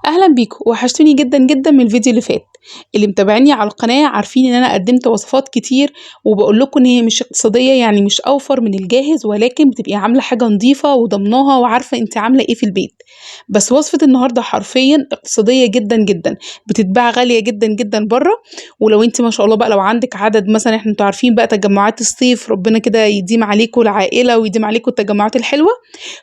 اهلا بيكم، وحشتوني جدا جدا من الفيديو اللي فات. اللي متابعيني على القناة عارفين ان انا قدمت وصفات كتير وبقول لكم ان هي مش اقتصادية، يعني مش اوفر من الجاهز، ولكن بتبقي عامله حاجة نظيفة وضمناها وعارفه انت عامله ايه في البيت. بس وصفه النهارده حرفيا اقتصادية جدا جدا، بتتباع غالية جدا جدا بره. ولو انت ما شاء الله بقى لو عندك عدد مثلا، احنا انتوا عارفين بقى تجمعات الصيف، ربنا كده يديم عليكم العائلة ويديم عليكم التجمعات الحلوة،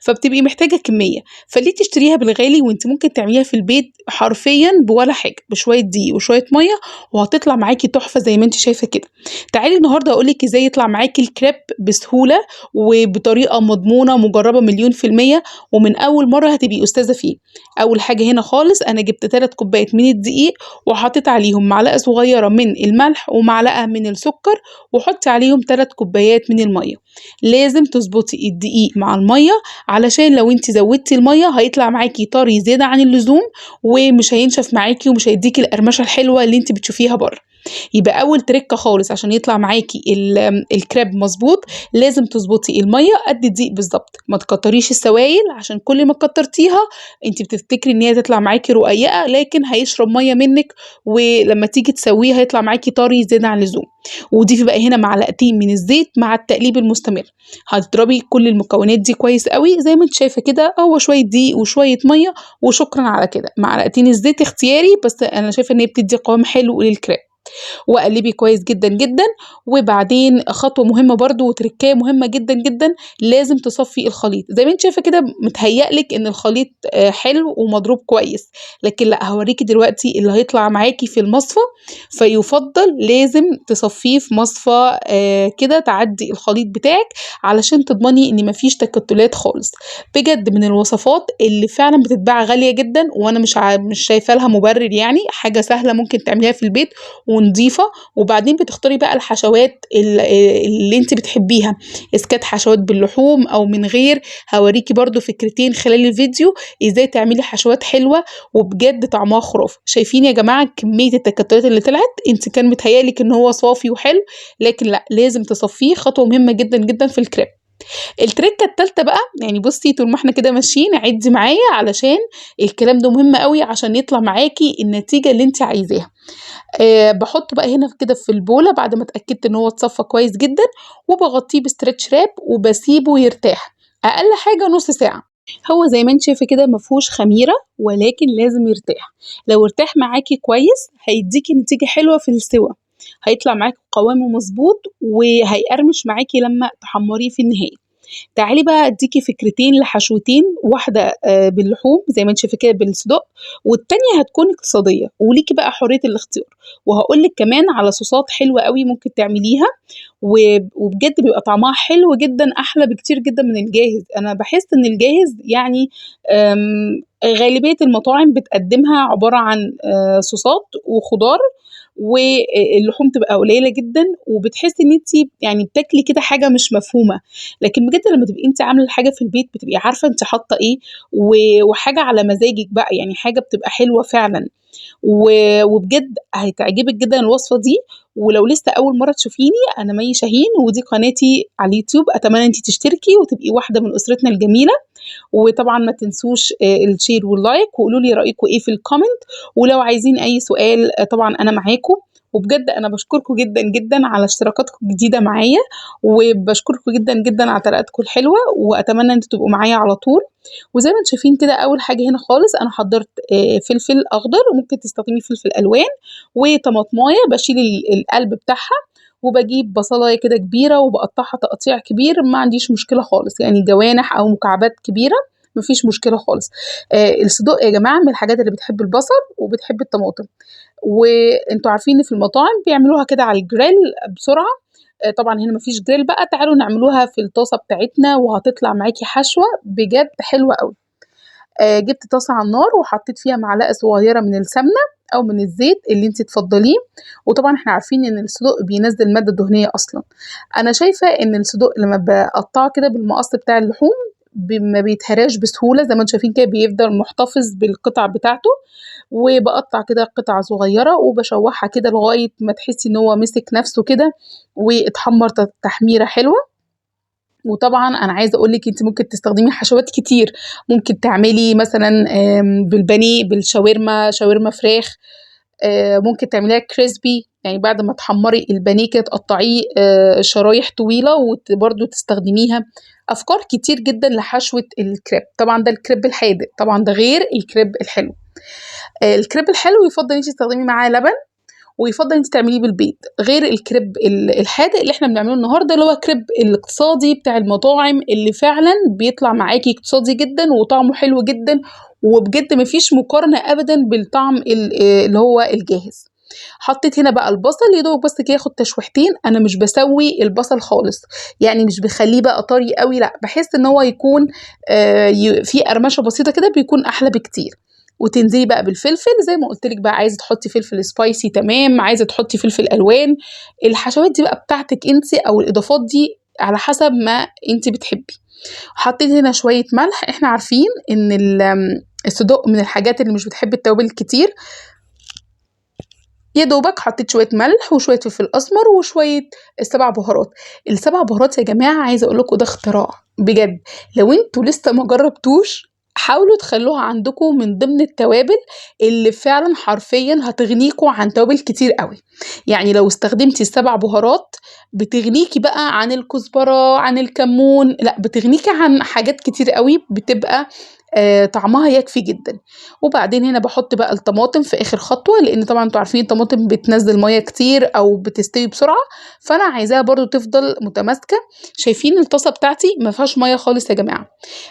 فبتبقي محتاجه كمية، فليه تشتريها بالغالي وانت ممكن تعمليها في البيت حرفيا بولا حاجة، بشوية دقيق وشوية مية، وهتطلع معاكي تحفة زي ما انت شايفه كده. تعالي النهارده اقول لك ازاي يطلع معاكي الكريب بسهولة وبطريقة مضمونه مجربه 1,000,000%، ومن اول مرة هتبقي استاذه فيه. اول حاجة هنا خالص انا جبت 3 كوبايات من الدقيق وحطيت عليهم معلقه صغيرة من الملح ومعلقة من السكر، وحطي عليهم 3 كوبايات من المية. لازم تظبطي الدقيق مع المية، علشان لو انت زودتي المية هيطلع معاكي طري زيادة عن اللزوم ومش هينشف معاكي ومش هيديكي القرمشه الحلوة اللي انت بتشوفيها بره. يبقى اول تريكه خالص عشان يطلع معاكي الكريب مظبوط، لازم تظبطي المية قد الدقيق بالظبط، ما تكتريش السوائل، عشان كل ما كترتيها انت بتفتكري ان هي تطلع معاكي رقيقه، لكن هيشرب مية منك، ولما تيجي تسويه هيطلع معاكي طري زيادة عن اللزوم. وضيفي بقى هنا معلقتين من الزيت مع التقليب المستمر. هتضربي كل المكونات دي كويس قوي زي ما انت شايفه كده، هو شوية دقيق وشوية مية وشكرا على كده. معلقتين الزيت اختياري، بس انا شايفه ان هي بتدي قوام حلو للكريب. وقلبي كويس جدا جدا. وبعدين خطوة مهمة برضو وتركايه مهمة جدا جدا، لازم تصفي الخليط. زي ما انت شايفه كده متهيألك ان الخليط حلو ومضروب كويس، لكن لا، هوريكي دلوقتي اللي هيطلع معاكي في المصفى. فيفضل لازم تصفية في مصفى كده تعدي الخليط بتاعك علشان تضمني ان مفيش تكتلات خالص. بجد من الوصفات اللي فعلا بتتباع غالية جدا، وانا مش شايفه لها مبرر، يعني حاجة سهلة ممكن تعمليها في البيت ونضيفه. وبعدين بتختاري بقى الحشوات اللي انت بتحبيها، اذا كانت حشوات باللحوم او من غير. هوريكي برضو فكرتين خلال الفيديو ازاي تعملي حشوات حلوة وبجد طعمها خرافي. شايفين يا جماعة كمية التكتلات اللي طلعت؟ انت كان متهيألك ان هو صافي وحلو، لكن لا، لازم تصفية، خطوة مهمة جدا جدا في الكريب. التركة التالتة بقى، يعني بصي طول ما احنا كده ماشيين عدي معايا علشان الكلام ده مهم قوي عشان يطلع معاكي النتيجة اللي انت عايزاها. بحط بقى هنا كده في البوله بعد ما اتاكدت ان هو اتصفى كويس جدا، وبغطيه ب stretch wrap وبسيبه يرتاح اقل حاجة نص ساعة. هو زي ما انت شايفه كده ما فيهوش خميره، ولكن لازم يرتاح. لو ارتاح معاكي كويس هيديكي نتيجة حلوة في السوا، هيطلع معاكي قوامه مظبوط وهيقرمش معاكي لما تحمريه في النهاية. تعالي بقى اديكي فكرتين لحشوتين، واحدة باللحوم زي ما انت شايفه كده بالصدق، والتانية هتكون اقتصادية وليكي بقى حرية الاختيار. وهقول لك كمان على صوصات حلوة قوي ممكن تعمليها وبجد بيبقى طعمها حلو جدا، احلى بكتير جدا من الجاهز. انا بحس ان الجاهز يعني غالبية المطاعم بتقدمها عبارة عن صوصات وخضار، واللحوم تبقى قليله جدا، وبتحسي ان انت يعني بتاكلي كده حاجة مش مفهومه. لكن بجد لما تبقي انت عامله الحاجة في البيت بتبقي عارفه انت حاطه ايه، وحاجه على مزاجك بقى، يعني حاجة بتبقى حلوة فعلا، وبجد هتعجبك جدا الوصفة دي. ولو لسه اول مرة تشوفيني، انا مي شاهين ودي قناتي على اليوتيوب، اتمنى انت تشتركي وتبقي واحدة من اسرتنا الجميلة. وطبعا ما تنسوش ال share وال like، وقولوا لي رايكم ايه في ال comment، ولو عايزين اي سؤال طبعا انا معاكم. وبجد انا بشكركم جدا جدا على اشتراكاتكم الجديدة معايا، وبشكركم جدا جدا على طريقتكم الحلوة، واتمنى ان انتوا تبقوا معايا على طول. وزي ما انتم شايفين كده اول حاجة هنا خالص انا حضرت فلفل اخضر، وممكن تستخدمي فلفل الوان، وطماطمايه بشيل القلب بتاعها، وبجيب بصلايه كده كبيرة وبقطعها تقطيع كبير، ما عنديش مشكلة خالص، يعني جوانح او مكعبات كبيرة مفيش مشكلة خالص. الصدق يا جماعة من الحاجات اللي بتحب البصل وبتحب الطماطم، وانتوا عارفين ان في المطاعم بيعملوها كده على الجريل بسرعة. طبعا هنا مفيش جريل بقى، تعالوا نعملوها في الطاسه بتاعتنا وهتطلع معاكي حشوه بجد حلوة قوي. جبت طاسه على النار وحطيت فيها معلقه صغيرة من السمنة او من الزيت اللي انت تفضليه، وطبعا احنا عارفين ان الصدق بينزل مادة دهنية اصلا. انا شايفه ان الصدق لما بقطعه كده بالمقص بتاع اللحوم ما بيتهراش بسهولة، زي ما انتم شايفين كده بيفضل محتفظ بالقطع بتاعته. وبقطع كده قطع صغيرة وبشوحها كده لغاية ما تحسي ان هو مسك نفسه كده واتحمر تحميره حلوة. وطبعا انا عايزه اقول لك انت ممكن تستخدمي حشوات كتير، ممكن تعملي مثلا بالبانيه، بالشاورما، شاورما فراخ، ممكن تعمليها crispy، يعني بعد ما تحمري البانيه كده تقطعيه شرايح طويلة وبرده تستخدميها. افكار كتير جدا لحشوه الكريب. طبعا ده الكريب الحادق، طبعا ده غير الكريب الحلو. الكريب الحلو يفضل انت تستخدمي معاه لبن، ويفضل انت تعمليه بالبيض، غير الكريب الحادق اللي احنا بنعمله النهارده اللي هو كريب الاقتصادي بتاع المطاعم، اللي فعلا بيطلع معاكي اقتصادي جدا وطعمه حلو جدا، وبجد مفيش مقارنة ابدا بالطعم اللي هو الجاهز. حطيت هنا بقى البصل يا دوب بس كده ياخد تشويحتين. انا مش بسوي البصل خالص، يعني مش بخليه بقى طري قوي، لا بحس ان هو يكون فيه قرمشه بسيطة كده، بيكون احلى بكتير. وتنزلي بقى بالفلفل زي ما قلت لك بقى، عايزه تحطي فلفل spicy تمام، عايزه تحطي فلفل الوان، الحشوات دي بقى بتاعتك انت او الاضافات دي على حسب ما انت بتحبي. حطيت هنا شوية ملح، احنا عارفين ان الصدق من الحاجات اللي مش بتحب التوابل كتير، يا دوبك حطيت شوية ملح وشوية فلفل اسمر وشوية السبع بهارات. السبع بهارات يا جماعة عايزه اقول لكم ده اختراع بجد، لو انتوا لسه ما جربتوش حاولوا تخلوها عندكم من ضمن التوابل اللي فعلا حرفيا هتغنيكوا عن توابل كتير قوي. يعني لو استخدمتي السبع بهارات بتغنيكي بقى عن الكزبرة، عن الكمون، لا بتغنيكي عن حاجات كتير قوي، بتبقى طعمها يكفي جدا. وبعدين هنا بحط بقى الطماطم في اخر خطوة، لان طبعا انتوا عارفين الطماطم بتنزل مية كتير او بتستوي بسرعة، فانا عايزاها برضو تفضل متماسكة. شايفين الطاسه بتاعتي ما فيهاش مية خالص يا جماعة.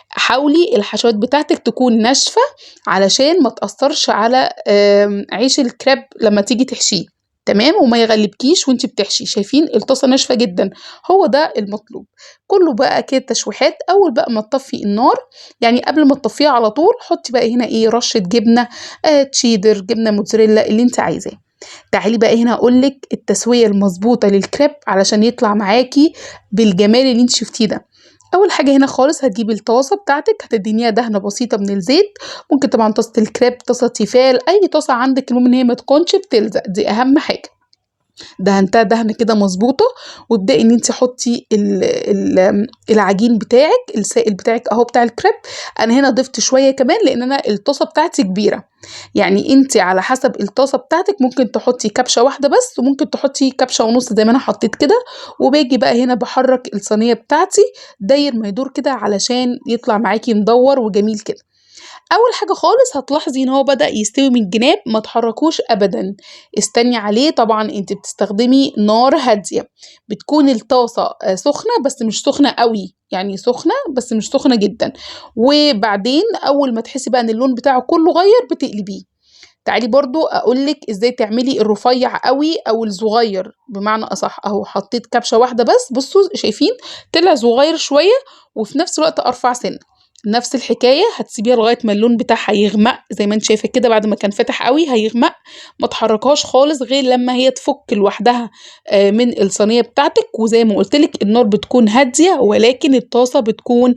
حاولي الحشوات بتاعتك تكون ناشفة علشان ما تاثرش على عيش الكريب لما تيجي تحشيه، تمام، وما يغلبكيش وانت بتحشي. شايفين الطاسه ناشفة جدا، هو ده المطلوب. كله بقى كده تشويحات. اول بقى ما تطفي النار، يعني قبل ما تطفيها على طول، حطي بقى هنا ايه، رشه جبنه، تشيدر، جبنه موتزاريلا، اللي انت عايزاه. تعالي بقى هنا اقول لك التسوية المظبوطه للكريب علشان يطلع معاكي بالجمال اللي انت شفتيه ده. اول حاجة هنا خالص هتجيبي الطاسه بتاعتك، هتدينيها دهنه بسيطة من الزيت، ممكن طبعا طاسه الكريب، طاسه تيفال، اي طاسه عندك، المهم ان هي ما تكونش بتلزق، دي اهم حاجة. دهنتها دهنه كده مظبوطة، وابداي ان انت حطي العجين بتاعك، السائل بتاعك اهو بتاع الكريب. انا هنا ضفت شوية كمان لان انا الطاسه بتاعتي كبيرة، يعني انت على حسب الطاسه بتاعتك ممكن تحطي كبشة واحدة بس، وممكن تحطي كبشة ونص زي ما انا حطيت كده. وباجي بقى هنا بحرك الصينية بتاعتي داير ما يدور كده علشان يطلع معاكي مدور وجميل كده. اول حاجة خالص هتلاحظي ان هو بدا يستوي من الجناب، ما تحركوش ابدا، استني عليه. طبعا انت بتستخدمي نار هادية، بتكون الطاسه سخنة بس مش سخنة قوي، يعني سخنة بس مش سخنة جدا. وبعدين اول ما تحسي بقى ان اللون بتاعه كله غير بتقلبيه. تعالي برضو اقولك ازاي تعملي الرفيع قوي او الصغير بمعنى اصح. اهو حطيت كبشة واحدة بس، بصوا شايفين طلع صغير شوية وفي نفس الوقت ارفع سنة. نفس الحكاية هتسيبيها لغاية ما اللون بتاعها يغمق زي ما انت شايفه كده، بعد ما كان فاتح قوي هيغمق، ما تحركهاش خالص غير لما هي تفك لوحدها من الصينية بتاعتك. وزي ما قلت لك النار بتكون هادية، ولكن الطاسه بتكون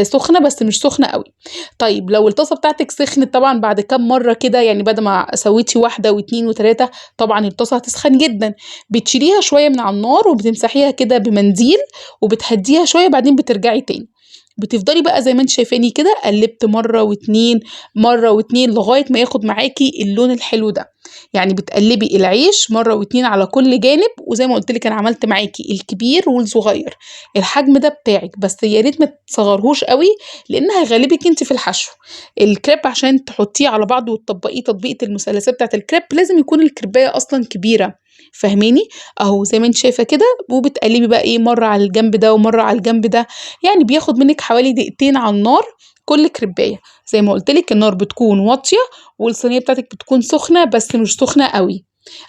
سخنة بس مش سخنة قوي. طيب لو الطاسه بتاعتك سخنت طبعا بعد كام مرة كده، يعني بعد ما سويتي واحدة واثنين وثلاثة، طبعا الطاسه هتسخن جدا، بتشيليها شوية من على النار وبتمسحيها كده بمنديل وبتهديها شوية، بعدين بترجعي تاني. بتفضلي بقى زي ما انت شايفاني كده، قلبت مرة واتنين، مرة واتنين، لغاية ما ياخد معاكي اللون الحلو ده. يعني بتقلبي العيش مرة واتنين على كل جانب. وزي ما قلت لك انا عملت معاكي الكبير والصغير، الحجم ده بتاعك، بس يا ريت ما تصغرهوش قوي لان هيغلبك انت في الحشو. الكريب عشان تحطيه على بعضه وتطبقيه تطبيقه المثلثات بتاعت الكريب لازم يكون الكريبايه اصلا كبيرة، فاهماني؟ اهو زي ما انت شايفه كده. وبتقلبي بقى ايه، مرة على الجنب ده ومرة على الجنب ده، يعني بياخد منك حوالي دقيقتين على النار كل كريبايه. زي ما قلت لك النار بتكون واطية والصينيه بتاعتك بتكون سخنة بس مش سخنة قوي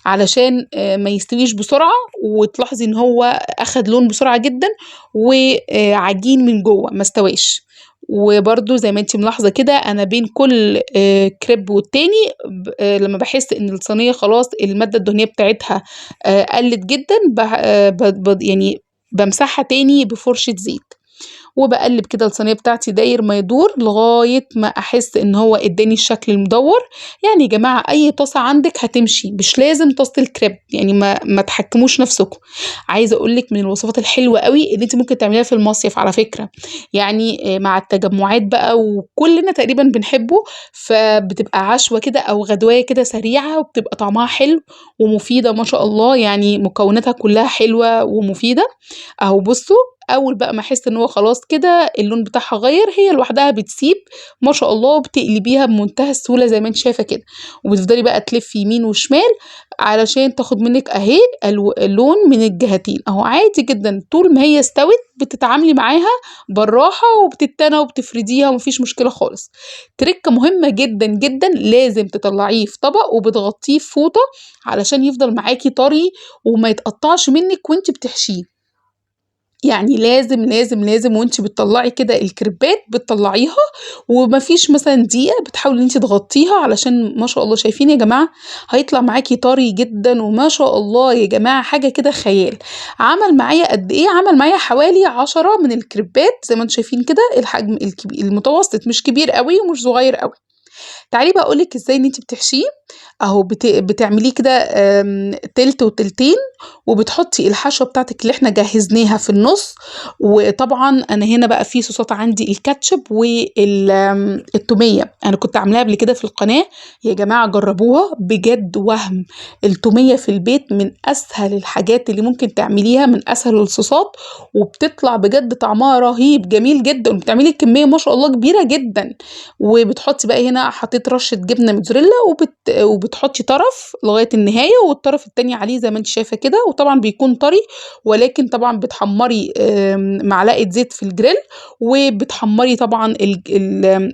علشان ما يستويش بسرعة، وتلاحظي ان هو اخد لون بسرعة جدا وعجين من جوه ما استواش. وبرده زي ما انت ملاحظة كده انا بين كل كريب والتاني لما بحس ان الصينية خلاص المادة الدهنية بتاعتها قلت جدا، يعني بمسحها تاني بفرشه زيت. وبقلب كده الصينية بتاعتي داير ما يدور لغاية ما احس ان هو اداني الشكل المدور. يعني يا جماعة اي طاسه عندك هتمشي، مش لازم طاسه الكريب، يعني ما تحكموش نفسكم. عايزه اقول لك من الوصفات الحلوة قوي اللي انت ممكن تعمليها في المصيف على فكرة، يعني مع التجمعات بقى وكلنا تقريبا بنحبه، فبتبقى عشوه كده او غدوايه كده سريعة، وبتبقى طعمها حلو ومفيدة ما شاء الله، يعني مكوناتها كلها حلوة ومفيدة. اهو بصوا اول بقى ما احس ان هو خلاص كده اللون بتاعها غير، هي لوحدها بتسيب ما شاء الله، وبتقلبيها بمنتهى السهولة زي ما انت شايفه كده، وبتفضلي بقى تلفي يمين وشمال علشان تاخد منك اهي اللون من الجهتين اهو، عادي جدا. طول ما هي استوت بتتعاملي معاها بالراحة وبتتنى وبتفرديها ومفيش مشكلة خالص. تركه مهمة جدا جدا، لازم تطلعيه في طبق وبتغطيه في فوطه علشان يفضل معاكي طري وما يتقطعش منك وانت بتحشيه. يعني لازم لازم لازم وانت بتطلعي كده الكريبات بتطلعيها ومفيش مثلا دقيقة، بتحاولي ان انت تغطيها علشان ما شاء الله شايفين يا جماعة هيطلع معاكي طري جدا وما شاء الله يا جماعة حاجة كده خيال. عمل معايا قد ايه؟ عمل معايا حوالي 10 من الكريبات زي ما انتم شايفين كده، الحجم الكبير المتوسط، مش كبير قوي ومش صغير قوي. تعالي بقى اقولك ازاي ان انت بتحشيه اهو. بتعمليه كده تلت وتلتين، وبتحطي الحشوه بتاعتك اللي احنا جهزناها في النص. وطبعا انا هنا بقى في صوصات عندي، الكاتشب والتوميه، انا كنت عاملاها قبل كده في القناة يا جماعة، جربوها بجد وهم. التوميه في البيت من اسهل الحاجات اللي ممكن تعمليها، من اسهل الصوصات، وبتطلع بجد طعمها رهيب جميل جدا، وبتعملي الكمية ما شاء الله كبيرة جدا. وبتحطي بقى هنا، حطيت رشه جبنه موتزاريلا، وبتحطي طرف لغاية النهاية والطرف التاني عليه زي ما انت شايفه كده، وطبعا بيكون طري، ولكن طبعا بتحمري معلقه زيت في الجريل، وبتحمري طبعا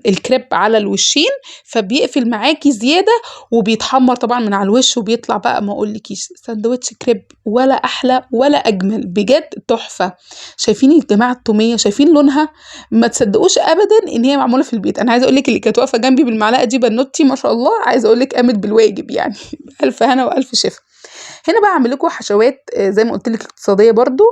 الكريب على الوشين، فبيقفل معاكي زيادة وبيتحمر طبعا من على الوش، وبيطلع بقى ما اقولكيش سندوتش كريب ولا احلى ولا اجمل، بجد تحفة. شايفين يا جماعة التوميه، شايفين لونها؟ ما تصدقوش ابدا ان هي معمولة في البيت. انا عايزه اقول لك اللي كانت واقفة جنبي بالمعلقه دي بنوتي ما شاء الله، عايزه اقول لك قامت بالواجب يعني. الف هنا والف شفا. هنا بقى اعمل لكم حشوات زي ما قلت لك اقتصادية برضو.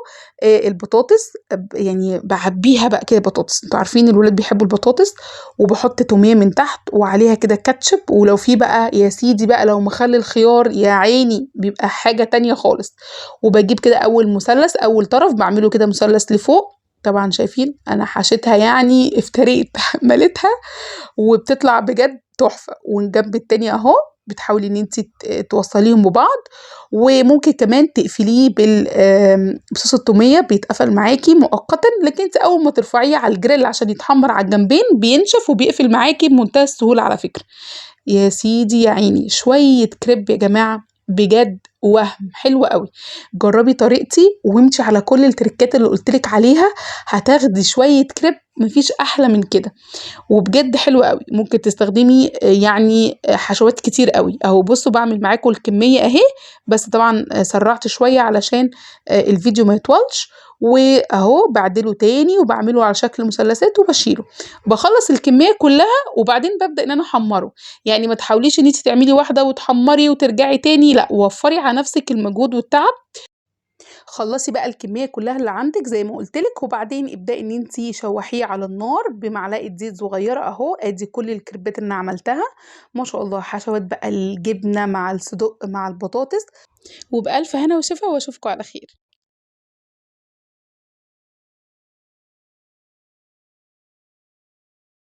البطاطس، يعني بعبيها بقى كده بطاطس، انتوا عارفين الولاد بيحبوا البطاطس، وبحط توميه من تحت وعليها كده كاتشب، ولو في بقى يا سيدي بقى لو مخلل خيار يا عيني بيبقى حاجة تانية خالص. وبجيب كده اول مثلث، اول طرف بعمله كده مثلث لفوق، طبعا شايفين انا حشيتها يعني افتريت مليتها، وبتطلع بجد تحفة. والجنب التاني اهو بتحاولي ان انت توصليهم ببعض، وممكن كمان تقفليه بصوص التوميه، بيتقفل معاكي مؤقتا، لكن انت اول ما ترفعيه على الجريل عشان يتحمر على الجنبين بينشف وبيقفل معاكي بمنتهى السهولة على فكرة. يا سيدي يا عيني شوية كريب يا جماعة بجد وهم حلو قوي. جربي طريقتي وامشي على كل التريكات اللي قلتلك عليها، هتاخدي شوية كريب مفيش احلى من كده، وبجد حلو قوي. ممكن تستخدمي يعني حشوات كتير قوي اهو. بصوا بعمل معاكم الكمية اهي، بس طبعا سرعت شوية علشان الفيديو ما يطولش. واهو بعدله تاني وبعمله على شكل مثلثات وبشيله، بخلص الكمية كلها وبعدين ببدا ان انا احمره. يعني ما تحاوليش ان انت تعملي واحدة وتحمري وترجعي تاني، لا وفري على نفسك المجهود والتعب. خلصي بقى الكمية كلها اللي عندك زي ما قلت لك، وبعدين ابدأي ان انت شوحيه على النار بمعلقه زيت صغيرة اهو. ادي كل الكريبات اللي انا عملتها ما شاء الله، حشوات بقى الجبنة مع الصدق مع البطاطس. وبألف هنا وشفا، واشوفكم على خير.